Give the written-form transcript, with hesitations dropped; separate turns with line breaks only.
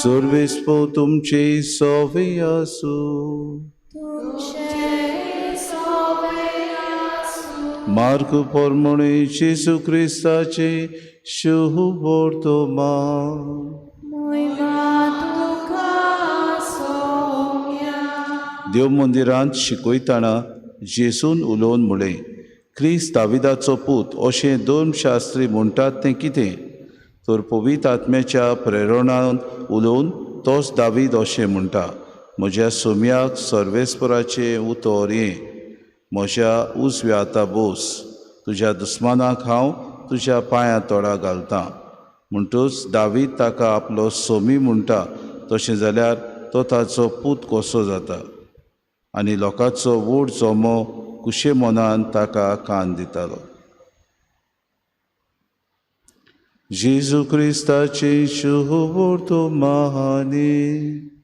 सर्वेस्पो तुमचे सोवे आसूं.
तुमचे सोवे आसूं.
मार्क पोरमोणे जेजू क्रिस्ताचे शुभवर्तमान.
मोयमा तुका सोम्या.
देव मंदिरांत शिकयतना जेजून उलोवन म्हळें, क्रिस्त दाविदाचो पूत अशें धर्मशास्त्री म्हणटात तें कितें? तर पवित्र आत्म्याच्या प्रेरणान उलोवन तोच दावीद अशें म्हणटा, म्हज्या सोम्याक सर्वेस्पराचें उतर हें, म्हज्या उजव्या हाता बोस, तुज्या दुस्मानाक हांव तुज्या पांयां तोडा घालतां. म्हणटूच दावीद ताका आपलो सोमी म्हणटा, तशें जाल्यार तो ताचो पूत कसो जाता? आनी लोकांचो व्हड जमो कुशे मनान ताका कान दितालो. जेजू क्रिस्ताचे शुभवर्तमानी.